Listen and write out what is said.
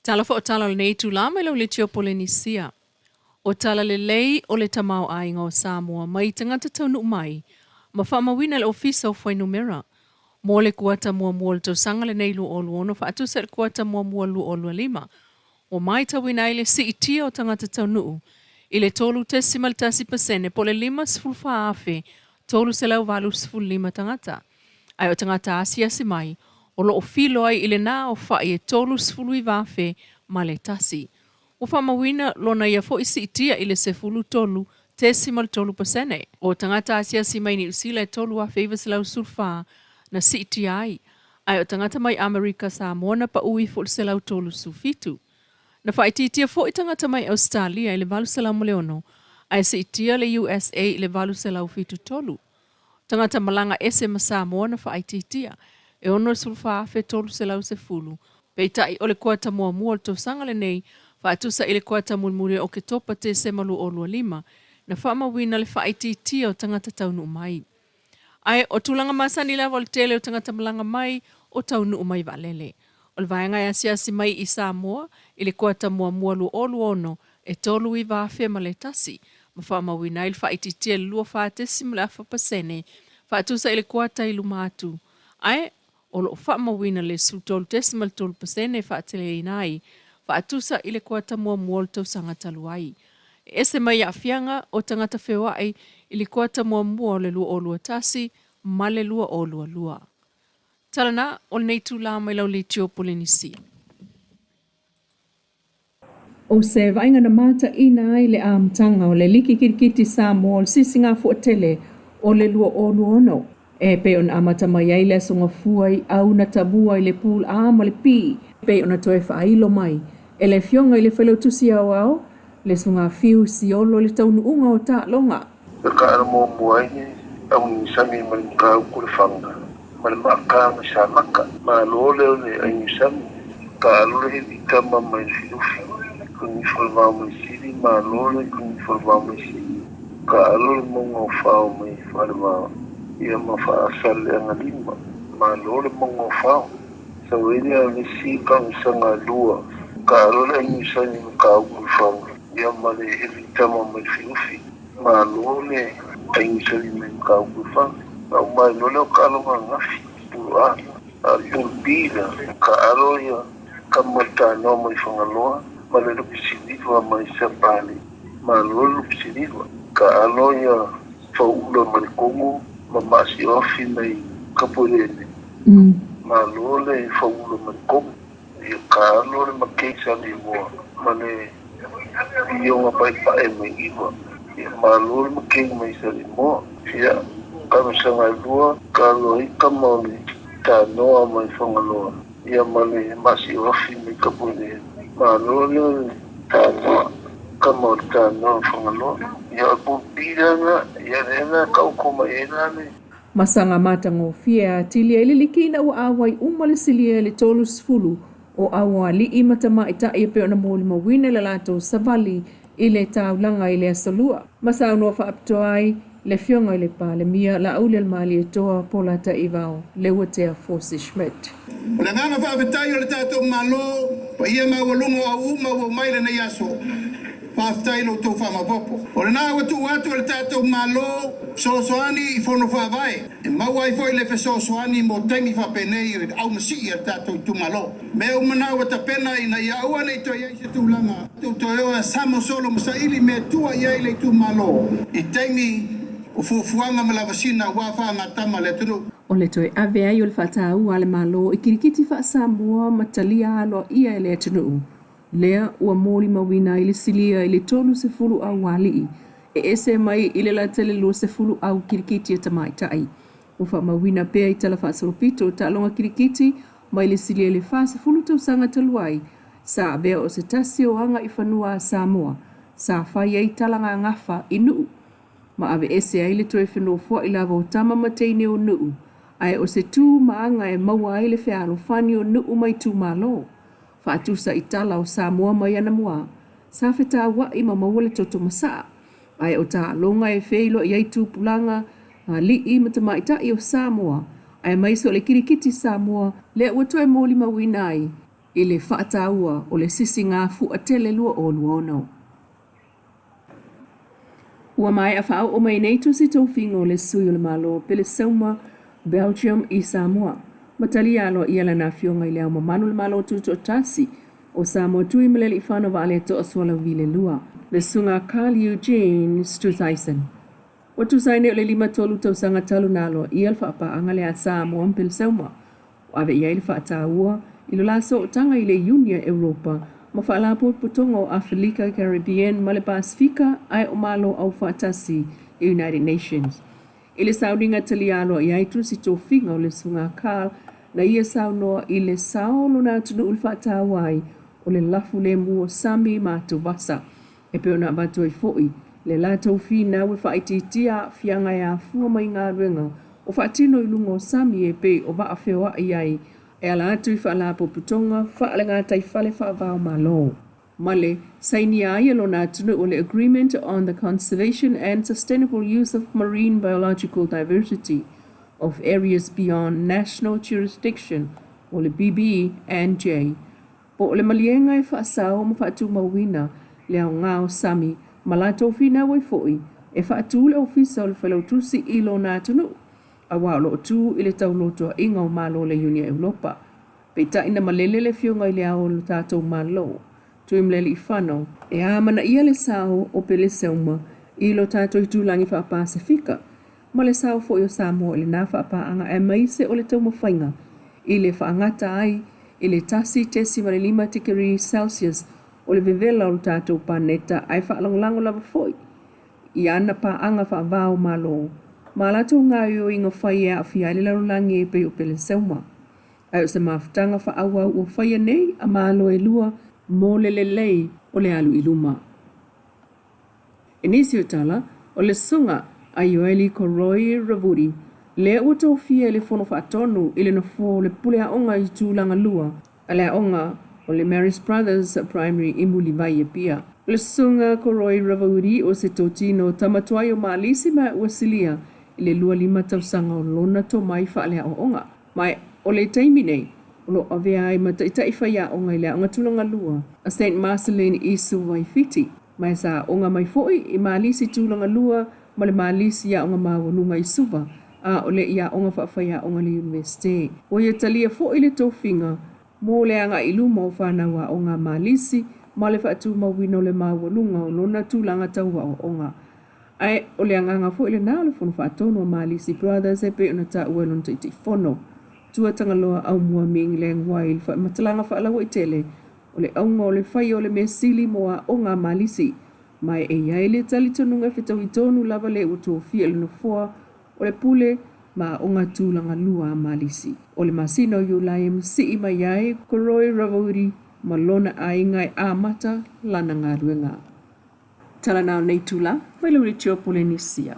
Tala faaotala o lenei itulā mai lau Leitio Polenisia. O tala lelei o le tamaoaiga o Samoa mai tagata taunuu mai ma faamauina e le Ofisa o Fuainumera mo le kuata muamua o le tausaga lenei 2026 faatusa i le kuata muamua 2025 ua matauina ai le siitia o tagata taunuu i le 3.1% po o le 54,385 tagata, ae o tagata asiasi mai o lo o filo ai i lena aofai e 39,000 ma le tasi. Ua faamauina lona ia foi siitia i le 13.3%. O tagata asiasi mai Niu Sila e 3,914 na siitia ai, ae o tagata mai Amerika Samoa na pau ifo i le 137. Na faaitiitia foi tagata mai Ausetalia i le 806, ae siitia le USA i le 873. Tagata malaga ese ma Samoa na faaitiitia e 64,310, peitai o le kuata muamua o le tausaga lenei faatusa i le kuata mulimuli o Oketopa Tesema 2025 na faamauina le faaitiitia o tagata taunuu mai. Ae o tulaga masani lava o le tele o tagata malaga mai o taunuu mai vaalele. O le vaega e asiasi mai i Samoa i le kuata muamua 2026 e 39,001 ma faamauina ai le faaitiitia i le 24.4% faatusa i le kuata i luma atu, ae o lo o faamauina le 13.3% e faateleina ai faatusa i le kuata muamua o le tausaga talu ai. E ese mai aafiaga o tagata feoai i le kuata muamua o le 2021 ma le 2022. Tala na o lenei itulā mai lau Leitio Polenisia. O se vaaiga na mataina ai le amataga o le Liki Kirikiti Samoa o le Sisigāfuatele o le 2026, e pei ona amata mai ai le Aso Gafua i au na tamua i le Pool A ma le B, e pei ona toe faailo mai e le Afioga i le Failautusi Aoao le Susuga Fiu Siolo le taunuuga o taaloga. Na taalo muamua ai le Auniusami ma le Mataupu le Faga ma le Maata mai Samata. Malo lea o le Ainiusami, taalo le Hevi Tama mai Lufilufi, Kunifa le Vao mai Sili, malo le Kunifa le Vao mai Sili, taalo le Mauga o Fao mai Falevao, ia ma Faasaleagalima, malo le Mauga o Fao. Sau ai lea o le isi tausaga lua, taalo le Ainiusami Mataupu le Faga, ia ma le Hevi Tama mai Lufilufi. Malo le aigisali mai mataupu e fa. Na uma ai loa lea o taaloga ananafi, pulu A. A o le pulu B lea, taalo ia tama le tanoa mai Fagaloa ma le Lupisiliva mai Sapale. Malo le Lupisiliva. Taalo ia Fauula mai le Kogo ma Maasioafi mai Kapueleele. Malo le Fauula mai le Kogo. Ia taalo le makei Saleimoa ma le Ioga Paepae mai Iva. Ia malo le makei mai Saleimoa. Ia talosaga e lua, taalo ai tama o le Tanoa mai Fagaloa, ia ma le Maasioafi mai Tapueleele. Malo le Tanoa, tama o le Tanoa Fagaloa. Ia o le pulupi lea ia lea na taoto mai ai la le. Ma saga matagofie atili ai le liki ina ua auai uma le silia i le 30 o aualii ma tamaitai e pei ona molimauina i le latou savali i le taulaga i le Aso Lua. Ma saunoa faapitoa ai le Afioga i le Palemia Laaulialemalietoa Polataivao Leuatea Forsyth Schmidt. O le agaga faafetai o le tatou Malo, paia maualuga o au uma ua omai lenei aso, Faafetai i lo outou faamaopoopo. O lena ua tuu atu e le tatou Malo fesoasoani i Fono Faavae, e maua ai foi le fesoasoani mo taimi faapenei i le aumasii a le tatou itumalo. Mea uma na ua tapena ina ia aua ne i toe i ai se tulaga tou toe o e samo solo ma saili mea e tua i ai le itumalo i taimi o fuafuaga ma lavasiga aua faagatama a le atunuu. O le toe ave ai o le faataua a le Malo i kirikiti faa-Samoa ma talia aloaia e le atunuu lea ua molimauina ai le silia i le 30 aualii e ese mai i le lata i le 20 au kirikiti a tamaitai. Ua faamauina pea i tala faasolopito o taaloga kirikiti mai le silia i le 40 tausaga talu ai, sa avea o se tasi o aga i fanua a Samoa sa fai ai tala gagafa i Nuu ma aveese ai le toe fenofoai lava o tama ma teine o Nuu, ae o se tu ma aga e maua ai le fealofani o Nuu ma itumalo. Faatusa i tala o Samoa mai anamua, sa fetaua'i ma maua le toto masaa, ae o taaloga e feiloai ai tupulaga, alii ma tamaitai o Samoa, aemaise o le kirikiti Samoa, lea ua toe molimauina ai i le faataua o le Sisigafua Tele 2026. Ua maea faaoo mai nei tusi tofiga o le Sui o le Malo o Peleseuma, Belgium, i Samoa, ma talia aloaia lana Afioga i Le Ao Mamalu o le Malo Tutoatasi o Samoa Tuimalealiifano Vaaletoa Sualauvi II, le Susuga Karl Eugene Stuthysen. Ua tusa ai nei o le 53 tausaga talu ona aloaia le faapaaga lea a Samoa ma Peleseuma, ua ave i ai le faataua i lo la sootaga i le Iuni a Europa ma Faalapotopotoga o Afelika, Caribbean ma le Pasefika ae o Malo Aufaatasi, United Nations. I le sauniga talia aloaia ai tusi tofiga o le Susuga Karl na ia saunoa i le sao o lona atunuu i le faataua ai o le lafu lemu o sami ma atuvasa e pei ona avatu ai foi le latou finau e faaitiitia aafiaga e afua mai i galuega o faatino i luga o sami e pei o vaa feoai ai e ala atu i faalapotopotoga faalegataifale faava-o-Malo ma le sainia ai e lona atunuu o le Agreement on the Conservation and Sustainable Use of Marine Biological Diversity of Areas Beyond National Jurisdiction o le BBNJ Po o le maliega e faasao ma faatumauina le aoga o sami ma latou finau ai foi e faatu le Ofisa o le Failautusi i lona atunuu, aua o lo o tu i le taulotoaiga o Malo o le Iuni a Europa. Peitai na malele le Afioga i le Ao o lo tatou Malo, Tuimalealiifano, e amanaia le sao o Peleseuma i lo tatou itulagi faa-Pasefika ma le sao foi o Samoa i lena faapaaga aemaise o le taumafaiga i le faagata ai i le 1.5 tikeri Celsius o le vevela o le tatou paneta ae faalagolago lava foi i ana paaga faava o Malo ma a latou gaoioiga fai e aafia ai le lalolagi e pei o Peleseuma. Ae o se mafutaga faaauau ua faia nei a Malo e lua mo le lelei o le alu i luma. I nisi o tala, o le Susuga a Ioeli Koroi Ravudi, lea ua tofia e le Fono Faatonu i le nofoa o le Pule Aoga i Tulaga Lua a le Aoga o le Marist Brothers Primary i Mulivai, Apia. O le Susuga Koroi Ravudi o se totino tama tuai o Malisi ma ua silia i le 25 tausaga o lona tomai faaleaoaoga. Ma o le taimi nei, o lo o avea ai ma taitai faiaoga i le Aoga Tulaga Lua a Saint Marceline i Suva i Fiti. Ma e sa aoga mai foi i Malisi Tulaga Lua ma le Malisi Aoga Maualuga i Suva, a o le i aoga faafaiaoga i le Iunivesite. Ua ia talia foi le tofiga mo le agai i luma o fanau aoga a Malisi ma le faatumauina o le maualuga o lona tulaga tau aoaoga. Ae o le agaga foi lena o le Fono Faatonu a Malisi Brothers e pei ona taua e lona Taitaifono, Tuatagaloa Aumua Ming Leng Wai i le faamatalaga faalauaitele O le auga o le fai o le mea sili mo aoga a Malisi, ma e i ai le talitonuga e fetaui tonu lava le ua tofia i le nofoa o le pule ma aoga tulaga lua a Malisi. O le masina o Iulai e masii mai ai ko Roy Ravoiri ma lona aiga e amata lana galuega. Tala na o nei itula, mai Leulitio, Polenisia.